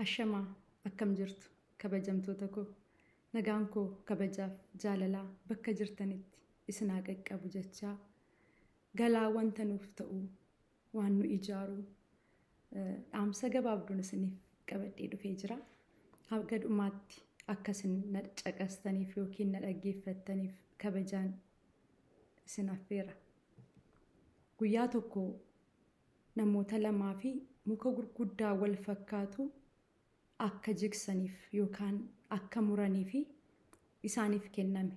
Ashamaa, akkam jirtu kabajamtoota koo? Nagaan koo kabajaaf jaalalaa bakka jirtanitti isin haa qaqqabu jechaa, galaa wanta nuuf ta'u, waan nu ijaaru, dhaamsa gabaabduun isiniif qabadhee dhufee jira. Haga dhumaatti akka isin na caqastaniif yookiin na dhaggeeffattaniif kabajaan isin affeera. Guyyaa tokko namoota lamaa fi muka gurguddaa wal fakkaatu akka jigsaniif yookaan akka muraniif isaaniif kenname.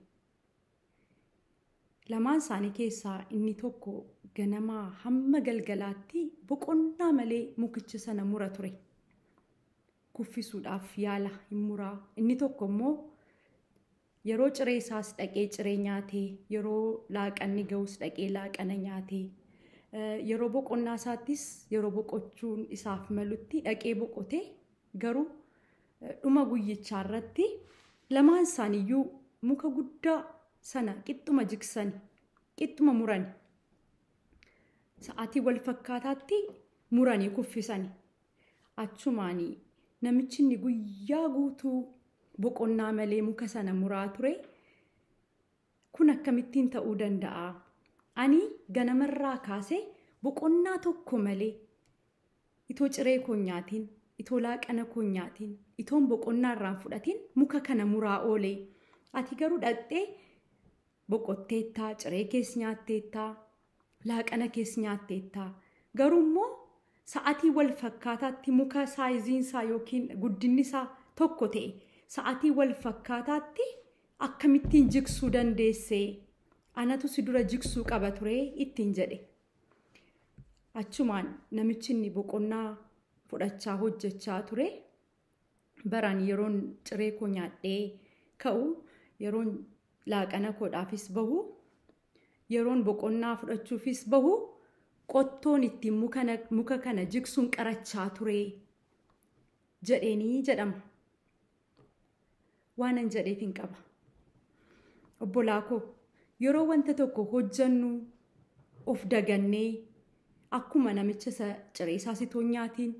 Lamaan isaanii keessaa inni tokko ganamaa hamma galgalaatti boqonnaa malee mukicha sana mura ture. Kuffisuudhaaf yaala hin muraa. Inni tokko immoo yeroo ciree isaas dhaqee ciree nyaatee, yeroo laaqanni ga'us dhaqee laaqana nyaatee, yeroo boqonnaa isaattis yeroo boqochuun isaaf malutti dhaqee boqotee, garuu dhuma guyyichaa irratti lamaan isaaniiyyuu muka guddaa sana qixxuma jigsani, qixxuma murani. Sa'aatii wal fakkaataatti muranii kuffisani. Achumaanii namichi inni guyyaa guutuu boqonnaa malee muka sana muraa ture, "Kun akkamittiin ta'uu danda'a? Ani ganamarraa kaasee boqonnaa tokko malee itoo ciree koo nyaatiin, itoo laaqana koo nyaatiin, itoon boqonnaa irraan fudhatiin muka kana muraa oolee. Ati garuu dhaqxee boqotteettaa, ciree kees nyaatteettaa, laaqana kees nyaatteettaa. Garuu immoo sa'aatii wal fakkaataatti muka saayiziin isaa yookiin guddinni isaa tokko ta'e sa'aatii wal fakkaataatti akkamittiin jigsuu dandeessee? Anatu si dura jigsuu qaba ture," ittiin jedhe. Achumaan namichi inni boqonnaa fudhachaa hojjechaa ture, "Baraan yeroon ciree koo nyaadhee ka'u, yeroon laaqana koodhaafis bahu, yeroon boqonnaa fudhachuufis bahu, qottoon ittiin muka kana jigsuun qarachaa ture," jedheenii jedhama. Waanan jedheef hin qaba. Obbolaa koo, yeroo wanta tokko hojjannu of dagannee, akkuma namicha isa ciree isaas itoo nyaatiin,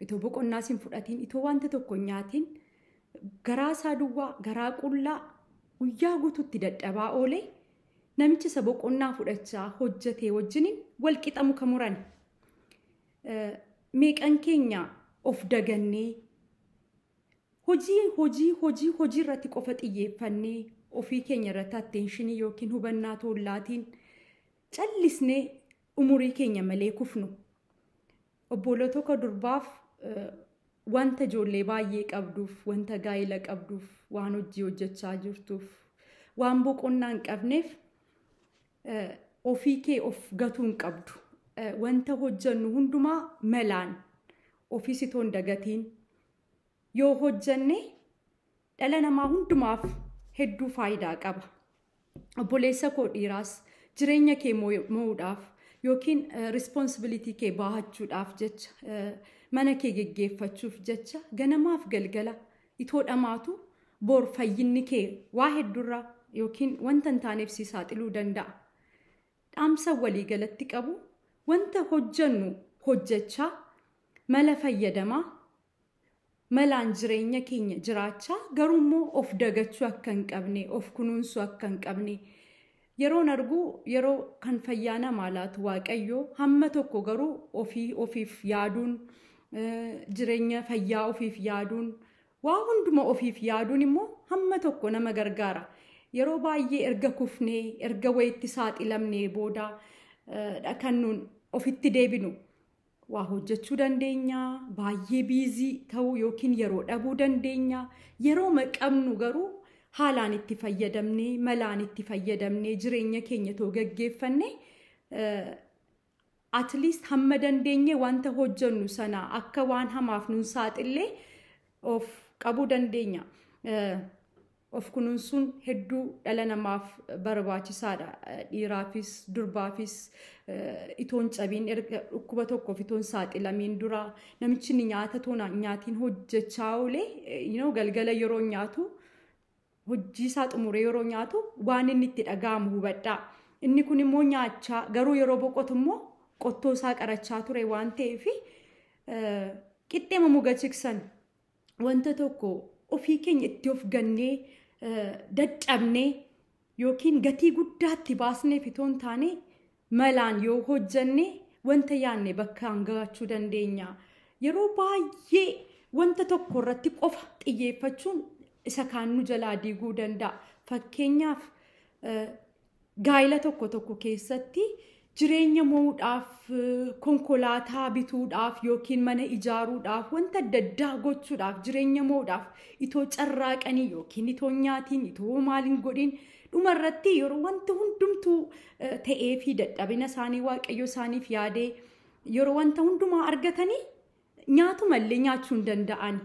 itoo boqonnaas hin fudhatiin, itoo wanta tokko nyaatiin, garaa isaa duwwaa, garaa qullaa guyyaa guutuutti dadhabaa oolee, namicha isa boqonnaa fudhachaa hojjetee wajjiniin wal qixa muka muran. Meeqan keenya of dagannee hojii, hojii, hojii, hojii irratti qofa xiyyeeffannee, ofii keenya irratti attention yookiin hubannaa toollaatiin callisnee umurii keenya malee kufnu? Obboloo tokko durbaaf, wanta ijoollee baay'ee qabduuf, wanta gaa'ela qabduuf, waan hojii hojjechaa jirtuuf, waan boqonnaa hin qabneef ofii kee of gatuu hin qabdu. Wanta hojjennu hundumaa malaan, ofiis itoo hin dagatiin yoo hojjenne dhala namaa hundumaaf hedduu faayidaa qaba. Obboleessa koo dhiiraas, jireenya kee mo'uudhaaf yookiin responsibility kee bahachuudhaaf jecha, mana kee geggeeffachuuf jecha ganamaaf galgala itoo dhamaatu, bor fayyinni kee waa hedduurra yookiin wanta hin taaneef si saaxiluu danda'a. Dhaamsa waliigalatti qabu, wanta hojjennu hojjechaa, mala fayyadamaa, malaan jireenya keenya jiraachaa, garuu immoo of dagachuu akka hin qabne, of kunuunsuu akka hin qabne yeroon argu, yeroo kan fayyaa namaa laatu Waaqayyoo, hamma tokko garuu ofii ofiif yaaduun, jireenya fayyaa ofiif yaaduun, waa hunduma ofiif yaaduun immoo hamma tokko nama gargaara. Yeroo baay'ee erga kufnee, erga wayitti saaxilamnee booda kan nuun ofitti deebinu. Waa hojjechuu dandeenya, baay'ee busy ta'uu yookiin yeroo dhabuu dandeenya. Yeroo qabnu garuu haalaan itti fayyadamnee, malaan itti fayyadamnee jireenya keenya too gaggeeffanne, at least hamma dandeenye wanta hojjennu sana akka waan hamaaf nun saaxillee of qabuu dandeenya. Of kunuunsuun hedduu dhala namaaf barbaachisaadha. Dhiiraafis durbaafis itoon cabiin, erga dhukkuba tokkoof itoon saaxilamiin dura, namichi inni nyaata toona nyaatiin hojjechaa oolee, galgala yeroo nyaatu, hojii isaa xumuree yeroo nyaatu waan inni itti dhaga'amu hubadhaa. Inni kun immoo nyaachaa, garuu yeroo boqotu immoo qottoo isaa qarachaa ture waan ta'eef qixxeema muka jigsan. wanta tokko ofii keenya itti of gannee dadhabnee yookiin gatii guddaatti baasnee itoo hin taane malaan yoo hojjenne wanta yaadne bakkaan gahachuu dandeenya. Yeroo baay'ee wanta tokko irratti qofa xiyyeeffachuun isa kaan nu jalaa diiguu danda'a. Fakkeenyaaf gaa'ila tokko tokko keessatti jireenya mo'uudhaaf, konkolaataa bituudhaaf yookiin mana ijaaruudhaaf, wanta adda addaa gochuudhaaf, jireenya mo'uudhaaf itoo carraaqanii yookiin itoo nyaatiin, itoo maaliin godhin dhumarratti yeroo wanti hundumtuu ta'ee fi dadhabina isaanii waaqayyo isaaniif yaadee yeroo wanta hundumaa argatanii nyaatumallee nyaachuu hin danda'an.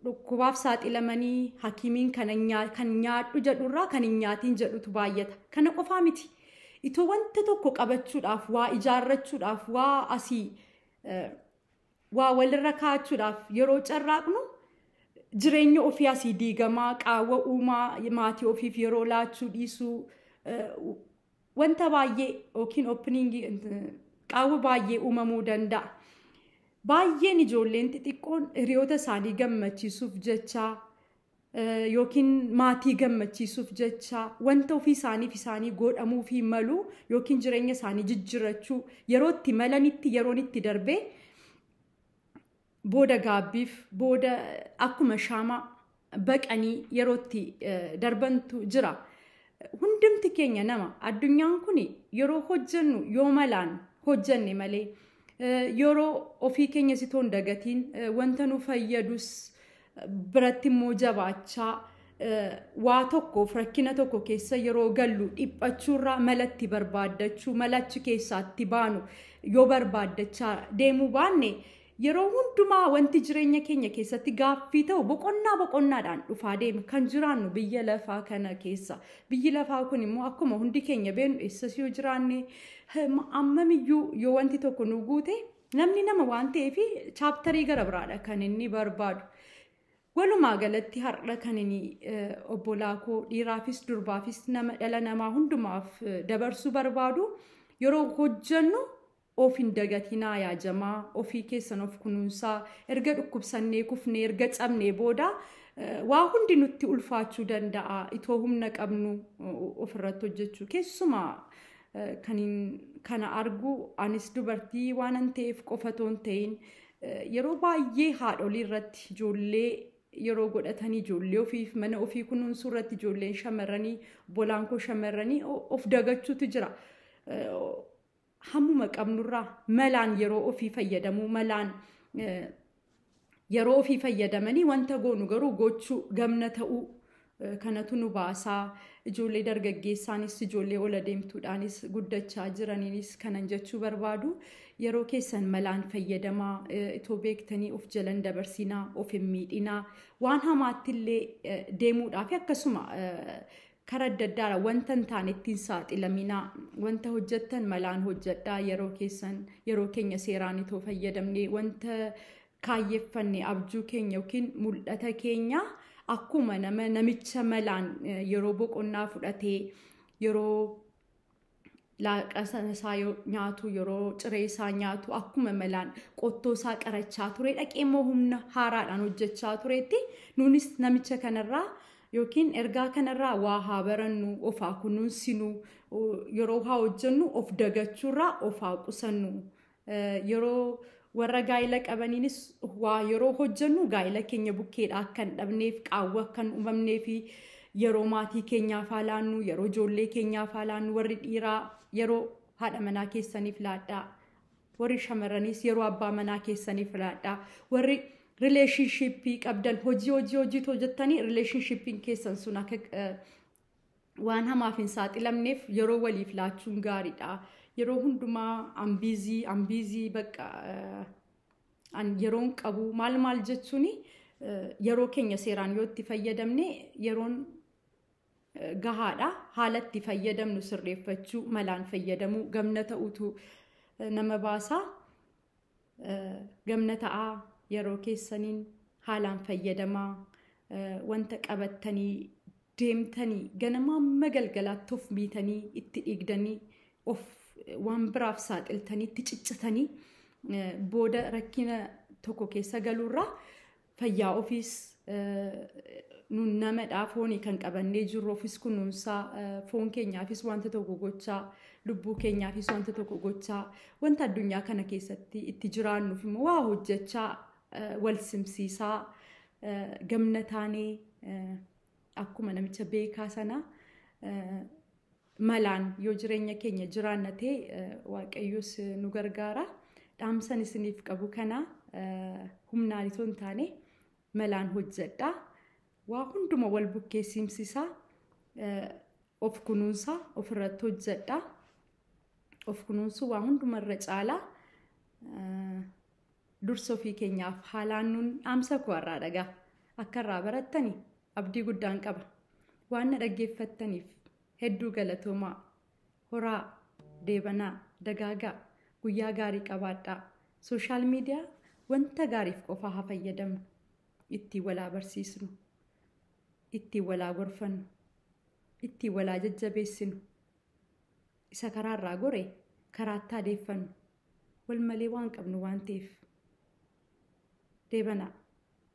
Dhukkubaaf saaxilamanii hakiimiin kan nyaadhu jedhurraa kan hin nyaatiin jedhutu baay'ata. Kana qofaa miti. Itoo wanta tokko qabachuudhaaf, waa ijaarrachuudhaaf, waa asii waa walirra kaa'achuudhaaf yeroo carraaqnu jireenya ofii asii diigamaa, qaawwa uumaa, maatii ofiif yeroo laachuu dhiisuu, wanta baay'ee yookiin oopiningii qaawwa baay'ee uumamuu danda'a. Baay'een ijoolleen xixiqqoon hiriyoota isaanii gammachiisuuf jecha yookiin maatii gammachiisuuf jecha wanta ofii isaaniif isaanii godhamuu fi malu yookiin jireenya isaanii jijjiirrachuu yeroo itti malanitti yeroon itti darbee booda gaabbiif booda akkuma shaamaa baqanii yeroo itti darbantu jira. Hundumti keenya nama addunyaan kun yeroo hojjennu yoo malaan hojjenne malee yeroo ofii keenya sitoo hin dagatiin wanta nu fayyadus biratti immoo jabaachaa waa tokkoof rakkina tokko keessa yeroo gallu dhiphachuurraa malatti barbaaddachuu, malachi keessaatti baanu yoo barbaaddachaa deemuu baanne yeroo hundumaa wanti jireenya keenya keessatti gaaffii ta'u boqonnaa boqonnaadhaan dhufaa deema kan jiraannu biyya lafaa kana keessa. Biyyi lafaa kun immoo akkuma hundi keenya beeknu eessas yoo jiraanne ammamiyyuu yoo wanti tokko nu guute namni nama waan ta'eef chaaptarii gara biraadha kan inni barbaadu. Walumaa galatti har'a kan inni obbolaa koo dhiiraafis durbaafis nama dhala namaa hundumaaf dabarsuu barbaadu yeroo hojjennu of hin dagatinaa yaajamaa, ofii keessan of kunuunsaa, erga dhukkubsannee kufnee erga cabnee booda waa hundi nutti ulfaachuu danda'a. Itoo humna qabnu ofirratti hojjechuu keessumaa kana argu anis dubartii waanan ta'eef qofa otoo hin ta'in yeroo baay'ee haadholii irratti ijoollee yeroo godhatanii ijoollee ofiif mana ofii kunuunsuu irratti ijoolleen shamarranii obbolaan koo shamarranii of dagachuutu jira. Hammuma qabnurraa malaan yeroo ofii fayyadamuu, malaan yeroo ofii fayyadamanii wanta goonu garuu gochuu gamna ta'uu kanatu nu baasaa. Ijoollee dargaggeessaanis ijoollee ola deemtuudhaanis guddachaa jiraniinis kanan jechuu barbaadu yeroo keessan malaan fayyadamaa, itoo beektanii of jalan dabarsinaa, of hin miidhinaa, waan hamaatti illee deemuudhaaf akkasuma karaa adda addaadha wanta hin taane ittiin saaxilaminaa, wanta hojjettan malaan hojjedhaa, yeroo keessan yeroo keenya seeraan itoo fayyadamne wanta kaayeffanne abjuu keenya yookiin mul'ata keenya akkuma nama namicha malaan yeroo boqonnaa fudhatee yeroo laaqa isaa nyaatu, yeroo ciree isaa nyaatu akkuma malaan qottoo isaa qarachaa ture dhaqee immoo humna haaraadhaan hojjechaa turetti nuunis namicha kanarraa yookiin ergaa kanarraa waa haa barannu, of haa kunuunsinu, yeroo haa hojjennu of dagachuurraa of haa qusannu. Yeroo warra gaa'ila qabaniinis waa yeroo hojjennu gaa'ila keenya bukkeedha akka hin dhabneef, qaawwa akka hin uumamnee fi yeroo maatii keenyaaf haa laannu, yeroo ijoollee keenyaaf haa laannu, warri dhiiraa yeroo haadha manaa keessaniif laadhaa, warri shamarraniis yeroo abbaa manaa keessaniif laadhaa, warri rileeshinshippii qabdan hojii hojii hojii hojjettanii rileeshinshippiin keessan sun akka waan hamaaf hin saaxilamneef yeroo waliif laachuun gaariidha. Yeroo hundumaa ambiizii ambiizii bakka yeroon qabu maal maal jechuun yeroo keenya seeraan yoo itti fayyadamne yeroon gahaadha. Haala itti fayyadamnu sirreeffachuu, malaan fayyadamuu, gamna ta'utu nama baasa. Gamna ta'aa yeroo keessaniin haalaan fayyadamaa, wanta qabattanii deemtanii ganama amma galgalaatti of miitanii itti dhiigdanii of waan biraaf saaxiltanii itti ciccitanii booda rakkina tokko keessa galuurraa fayyaa ofiis nun namadhaa foonii kan qabannee jirru ofis kunuunsaa, foon keenyaafis wanta tokko gochaa, lubbuu keenyaafis wanta tokko gochaa, wanta addunyaa kana keessatti itti jiraannuuf immoo waa hojjechaa, wal simsiisaa, gamna taanee, akkuma namicha beekaa sana malaan yoo jireenya keenya jiraanna ta'e, Waaqayyos nu gargaara. Dhaamsan isiniif qabu kana, humnaan itoo hin taane malaan hojjedha. Waa hunduma wal bukkee simsisaa, of kunuunsaa, ofirratti hojjedha. Of kunuunsuu waa hundumarra caalaa, dursa ofii keenyaaf haalaan nuun dhaamsa koo har'aa dhagaa. Akka irraa barattani abdii guddaan qaba. Waan na dhaggeeffattaniif hedduu galatoomaa. Horaa, deebanaa, dagaagaa, guyyaa gaarii qabaadhaa. Social media wanta gaariif qofaa haa fayyadamnu. Ittiin walaa barsiisnu, ittiin walaa gorfannu, ittiin walaa jajjabeessinu. Isa karaarraa gore karaatti adeeffannu. Wal malee waan qabnu waan ta'eef. Deebanaa,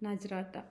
naa jiraadhaa.